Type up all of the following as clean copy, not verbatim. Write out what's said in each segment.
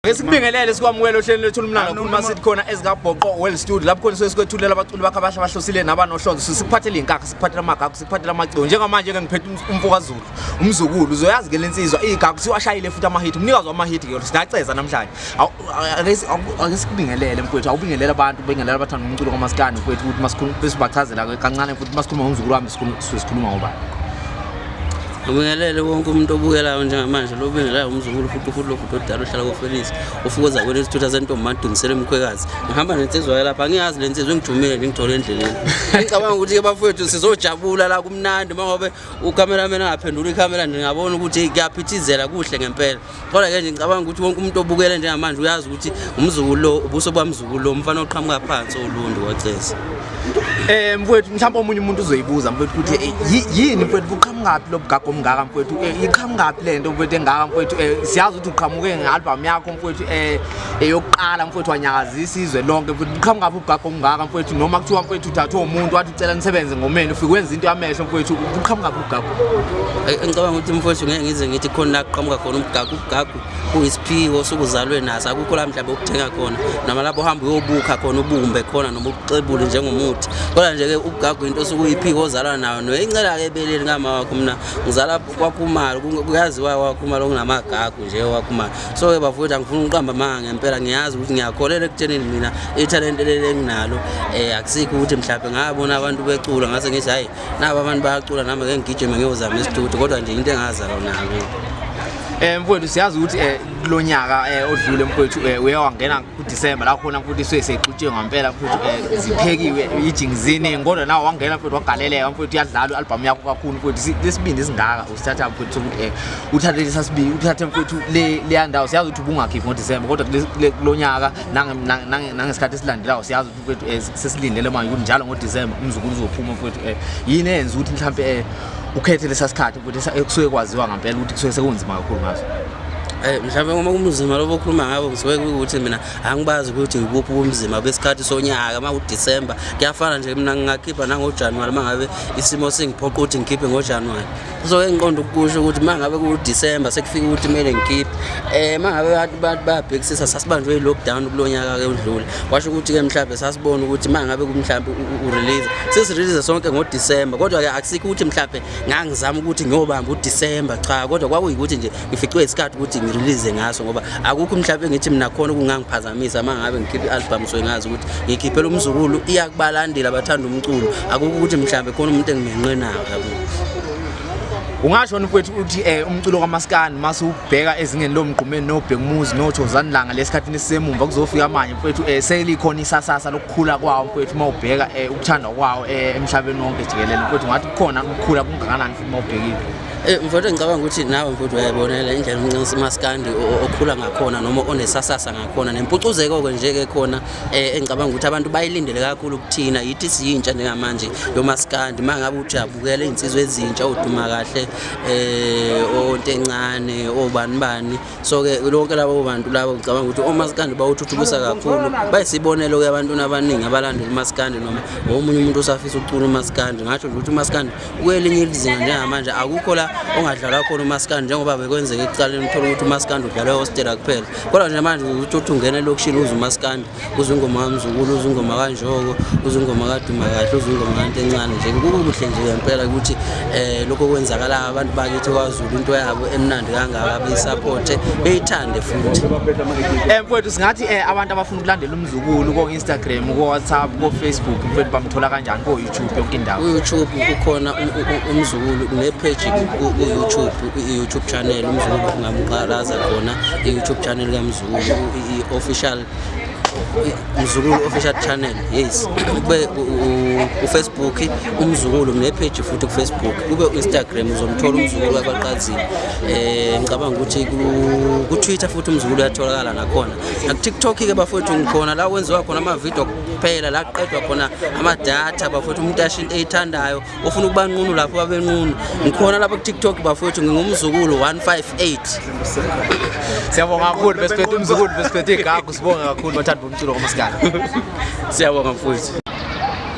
Ngesikubingelele sikwamukele ohlelweni lethu olumnandi kakhulu masithi khona ezikaBhoqo Well Studio lapho khona sesikwethulela abaculi bakho abasha abahlosile nabanohlonzo. Sikuphathele izinkakha, sikuphathele amagagu, sikuphathele amaciko. Njengamanje ke ngiphethe umfokaZulu, umzukulu, uzoyazi ke lensizwa igagu siwashayile futhi amahit, umnikazi wamahit ke singaceza namhlanje. Ake sikubingelele mfowethu, awubingelele abantu, ubingelele abathanda umculo kaMaskandi mfowethu ukuthi masikhuluma besibachazela kancane futhi masikhuluma ngomzukulu wami sikhuluma ngobani. Ubingelele wonke umuntu obukelayo njengamanje lo ubingelelayo umzukulu futhi futhi lo futhi odala ohlala koFelix ufukuza kwele isithutha sentombi madumisele emkhwekazi ngihamba nensizwa lapha angiyazi le nsizwa engijumile nje ngithole endleleni ngicabanga ukuthi ke bafowethu sizojabula la kumnandi uma ngobe ucameraman angaphendula ikhamera nje ngabona ukuthi kuyaphithizela kuhle ngempela kodwa ke nje ngicabanga ukuthi wonke umuntu obukele njengamanje uyazi ukuthi umzukulu lo ubuso bamzukulu lo umfana oqhamuka phansi olundi kwaceza. Mfowethu mhlawumbe omunye umuntu uzoyibuza mfowethu ukuthi yini mfowethu buqhamukaphi lo bugagu omngaka mfowethu, iqhamukaphi le nto mfowethu engaka mfowethu. Siyazi ukuthi uqhamuke nge-album yakho mfowethu eyokuqala mfowethu wanyakazisa izwe lonke mfowethu. Buqhamukaphi ubugagu omngaka mfowethu, noma kuthiwa mfowethu uthathwe umuntu wathi ucela nisebenze ngomeni ufike wenza into yamehlo mfowethu, buqhamukaphi ubugagu? Ngicabanga ukuthi mfowethu ngeke ngize ngithi khona la kuqhamuka khona ubugagu. Ubugagu kuyisiphiwo sokuzalwe naso, akukho la mhlawumbe ukuthenga khona noma lapho uhamba uyobukha khona ubumbe khona noma ubuxebule njengomuthi, kodwa nje-ke ubugagu into osukuyiphiwo ozalwa nayo noyincela-ke ebeleni kama wakho. Mina ngizala kwaKhumalo, kuyaziwa kwaKhumalo kunamagagu nje kwaKhumalo. So-ke bafowethu angifuni ukuqamba amanga ngempela, ngiyazi ukuthi ngiyakholelwa ekuthenini mina ithalente leli enginalo akusikho ukuthi mhlawumbe ngabona abantu becula ngase ngithi hhayi naba abantu bayacula nami ngeke ngigijime ngiyozama isitudio, kodwa nje into engazalwa nayo. Mfowethu siyazi ukuthi kulonyaka odlule mfowethu uye wangena kuDecember la khona mfowethu isuke seyixutshiwe ngempela mfowethu, ziphekiwe ijingi ziningi, kodwa nawe wangena mfowethu wagaleleka mfowethu, uyadlala i-album yakho kakhulu mfowethu. Lesibindi esingaka usithatha mfowethu sokuthi uthathe lesasibindi uthathe mfowethu le leya ndawo, siyazi ukuthi ubungakhiphi ngoDecember, kodwa kulonyaka nangesikhathi esilandelayo siyazi ukuthi mfowethu sesilindele manje ukuthi njalo ngoDecember umzukulu uzophuma mfowethu. Yini eyenza ukuthi mhlampe ukhethe lesa sikhathi futhi ekusuke kwaziwa ngempela ukuthi kusuke sekunzima kakhulu ngaso? Mhlawumbe uma kumzima lobo okhuluma ngabo kusuke kuyukuthi mina angibazi ukuthi ngikuphi ubumzima besikhathi sonyaka. Uma kuDisemba kuyafana nje, mina ngingakhipha nangoJanuwari uma ngabe isimo singiphoqa ukuthi ngikhiphe ngoJanuwari. So-ke ngiqonda ukusho ukuthi uma ngabe kuDisemba sekufika ukuthi kumele ngikhiphe, uma ngabe abantu bayabhekisisa sasibanjwe i-lockdown kulo nyaka-ke udlule, kwasho ukuthi-ke mhlawumbe sasibona ukuthi uma ngabe mhlawumbe urelease sesirelease sonke ngoDisemba, kodwa-ke akusikho ukuthi mhlawumbe ngangizama ukuthi ngiyobamba uDisemba, cha, kodwa kwakuyikuthi nje ngificwe isikhathi ukuthi ngirelease ngaso, ngoba akukho mhlawumbe ngithi mina khona okungangiphazamisa uma ngabe ngikhiphe i-album. So ngazi ukuthi ngikhiphela umzukulu, iyakubalandela abathanda umculo, akukho ukuthi mhlawumbe khona umuntu engimenqe nawo yabo. Ungasho mfowethu ukuthi umculo kaMaskandi mase ubheka ezingeni lomgqumeni noBhekumuzi noThozani Langa lesikhathini esisemumva kuzofika manje mfowethu, selikhona isasasa lokukhula kwawo mfowethu, uma ubheka ukuthandwa kwawo emhlabeni wonke jikelele mfowethu, ngathi kukhona ukukhula kungakanani futhi uma ubhekile? Mfowethu ngicabanga ukuthi nawe mfowethu uyayibonela indlela umaskandi okhula ngakhona noma onesasasa ngakhona nempucuzeko-ke nje-ke khona, engicabanga ukuthi abantu bayilindele kakhulu kuthina yithi siyintsha njengamanje yomaskandi. Uma ngabe uthi uyabukela iy'nsizwa ezintsha oduma kahle, ontencane, obani bani, so-ke lonke labo bantu labo ngicabanga ukuthi omaskandi bawuthuthukisa kakhulu, bayisibonelo-ke abantwini abaningi abalandela umaskandi noma omunye umuntu osafisa ukucula umaskandi. Ngasho nje ukuthi umaskandi kwelinye izinga njengamanje akukho la ongadlalwa khona umaskandi njengoba bekwenzeka ekuqaleni, uthole ukuthi umaskandi udlalwa ehostela kuphela, kodwa nje manje ukuthi uthi ungena elokishini uzwe umaskandi, uzwe ingoma kaMzukulu, uzwe ingoma kaNjoko, uzwe ingoma kaDuma kahle, uzwe ingoma kanto encane nje. Kukuhle nje ngempela ukuthi lokho kwenzakalayo abantu bakithi kwaZulu into yabo emnandi kangaka beyisaphothe beyithande futhi. Mfowethu singathi abantu abafuna ukulandela umzukulu ko-Instagram, ko-WhatsApp, ko-Facebook mfowethu bamthola kanjani, ko-YouTube, yonke indawo? Ku-YouTube kukhona umzukulu nepage ku-YouTube, i-YouTube channel umzukulu ungamqalaza khona, i-YouTube channel kaMzukulu, i-official Mzukulu official channel, yes. Kube uFacebook umzukulu nepage futhi kuFacebook, kube uInstagram uzomthola umzukulu kaQazini. Ngicabanga ukuthi ku Twitter futhi umzukulu uyatholakala nakhona, naku TikTok ke bafowethu ngikhona la kwenziwa khona ama video kuphela, la kuqedwa khona ama data bafowethu, umuntu asho into eyithandayo ofuna ukuba nqunu lapho babe nqunu, ngikhona lapha ku TikTok bafowethu, ngingumzukulu 158. Siyabonga kakhulu, besiphethe umzukulu, besiphethe igagu, sibonga kakhulu bathanda bomculo kaMaskandi. Siyabonga mfowethu.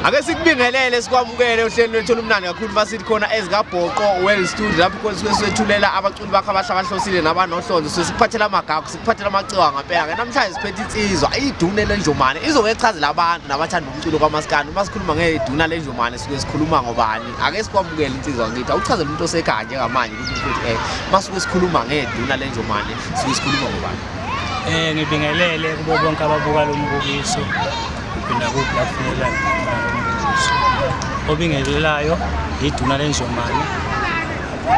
Ake sikubingelele sikwamukele ohlelweni lwethu olumnandi kakhulu masithi khona ezikaBhoqo World Studio lapho khona suke sethulela abaculi bakho abahlabahlosile nabanohlonzo, suke sikuphathela amagagu, sikuphathela amaciwa ngampela. Ke namhlanje siphethe insizwa idune lenjomane, izoke ichazela abantu nabathanda umculo kamaskandi. Uma sikhuluma ngeduna lenjomane suke sikhuluma ngobani? Ake sikwamukele insizwa ngithi awuchazele umuntu osekhaya njengamanje ukuthi masuke sikhuluma ngeduna lenjomane suke sikhuluma ngobani. Ngibingelele kubo bonke ababuka lo mbukiso, kuphi nakuphi la kufinyelela khona lo mbukiso. Obingelelayo iduna lenjomane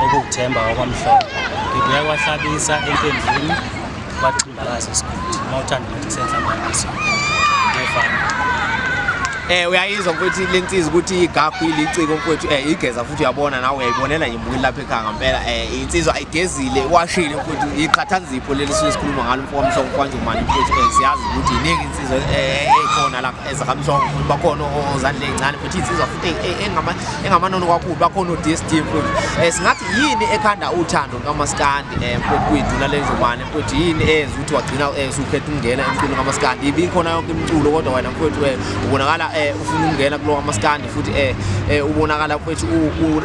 okuwuThemba wakwaMhlongo. Ngibuya kwaHlabisa eNtembeni kwaXimbakazi isigodi. Uma uthanda ukuthi kusenhlanganiso ngefana. Uyayizwa mfowethu lensizwa ukuthi igagu iliciko mfowethu, igeza futhi uyabona nawe uyayibonela nje mbukeli lapha ekhaya ngempela. Insizwa ayigezile washile mfowethu, iqhathanzipho leli suke sikhuluma ngalo mfowethu Mhlongo kwaNjomane mfowethu. Siyazi ukuthi iningi insizwa ekhona la ezakaMhlongo futhi bakhona ozandla ey'ncane futhi insizwa futhi engamanono kakhulu, bakhona o-DSD mfowethu. Singathi yini ekhanda uthando kamaskandi mfowethu kuyiduna lenjomane mfowethu? Yini eyenza ukuthi wagcina usukhetha ukungena emculweni kamaskandi? Ibikhona yonke imiculo kodwa wena mfowethu ubonakala ufuna ukungena kulo kamaskandi futhi ubonakala mfowethu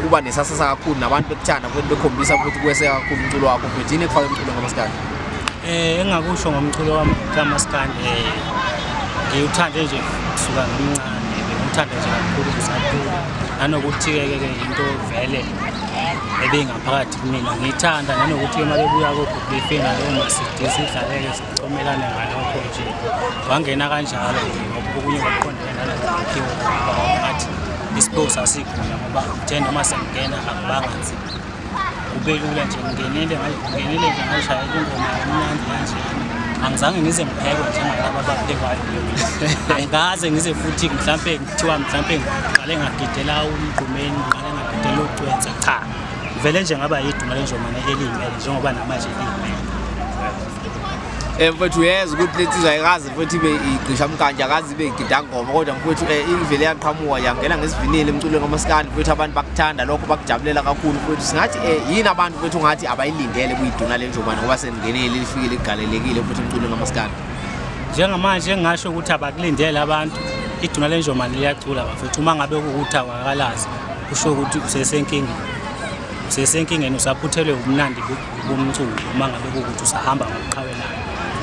uba nesasasa kakhulu nabantu bekuthanda mfowethu, bekhombisa futhi kweseka kakhulu umculo wakho mfowethu. Yini ekufaka emculweni kamaskandi? Engakusho ngomculo kamaskandi, ngiwuthande nje kusuka ngimncane, bengiwuthanda nje kakhulu ngisakhula, nanokuthi-ke ke into vele ebingaphakathi kumina ngiyithanda, nanokuthi-ke uma bebuya kobhuti befike nalowo ma-CD sidlaleke sicomelane ngalokho nje, wangena kanjalo nje ngoba okunye kwakuqondene nalokho ngathi isiphiwo sasikhona, ngoba kuthe noma sengingena akubanga nzima, kube lula nje, ngingenile ngenile nje ngayishayela ingoma yamnandi kanjena. Angizange ngize ngiphekwe njengalaba abaphekwayo, angikaze ngize futhi mhlampe kuthiwa mhlampe ngiqale ngagidela umgqumeni, ngiqale ngagidela ucwensa, cha, vele nje ngaba yiduma lenjomane eliyimele njengoba namanje liyimele. Mfowethu uyezwa ukuthi lensizwa ayikaze mfowethu ibe igqisha mkanje, akaze ibe igida ngoma, kodwa mfowethu ivele yaqhamuka yangena ngesivinini emculweni kamaskandi mfowethu, abantu bakuthanda lokho, bakujabulela kakhulu mfowethu. Singathi yini abantu mfowethu ungathi abayilindele kuyiduna lenjomane ngoba sengingenile lifikile ligalelekile futhi emculweni kamaskandi? Njengamanje engingasho ukuthi abakulindele abantu, iduna lenjomane liyacula bafethu. Uma ngabe kuwukuthi awakalazi, kusho ukuthi usesenkingeni, usesenkingeni, usaphuthelwe ubumnandi bomculo. Uma ngabe kuwukuthi usahamba ngokuqhawelana,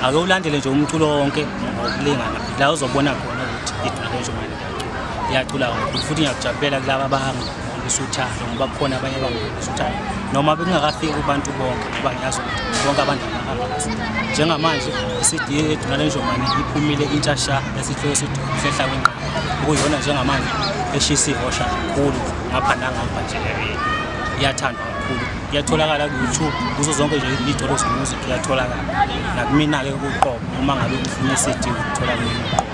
ake ulandele nje umculo wonke ngokulingana la uzobona khona ukuthi iduna lenjomane liyacula, liyacula kakhulu futhi. Ngiyakujabulela kulaba abangibonisa uthando, ngoba kukhona abanye abangibonisa uthando noma bekungakafiki kubantu bonke, ngoba ngiyazi ukuthi bonke abantu abakabazi. Njengamanje i-CD yeduna lenjomane iphumile intsha sha, esihloko sithi Ukuhlehla Kwenqaba, okuyiyona njengamanje eshisa ihosha kakhulu ngapha nangapha nje, iyathandwa kakhulu, iyatholakala ku-YouTube, kuzo zonke nje iy'tolo zo-music iyatholakala, nakumina-ke uqobo. Uma ngabe ufuna i-CD uthola kumina uqobo,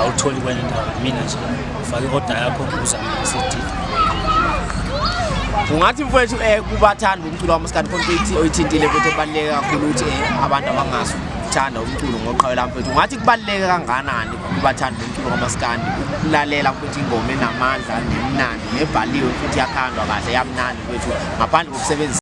awutholi kwenye indawo, mina nje ufake i-order yakho uzame i-CD. Ungathi mfowethu kubathanda umculo wamaskandi khona into oyithintile futhi ebaluleke kakhulu ukuthi abantu abangazuthanda umculo ngoqhawela mfowethu, ungathi kubaluleke kangakanani kubathanda umculo kamaskandi ukulalela futhi ingoma enamandla nemnandi nebhaliwe futhi yakhandwa kahle yamnandi mfowethu ngaphandle kokusebenzisa?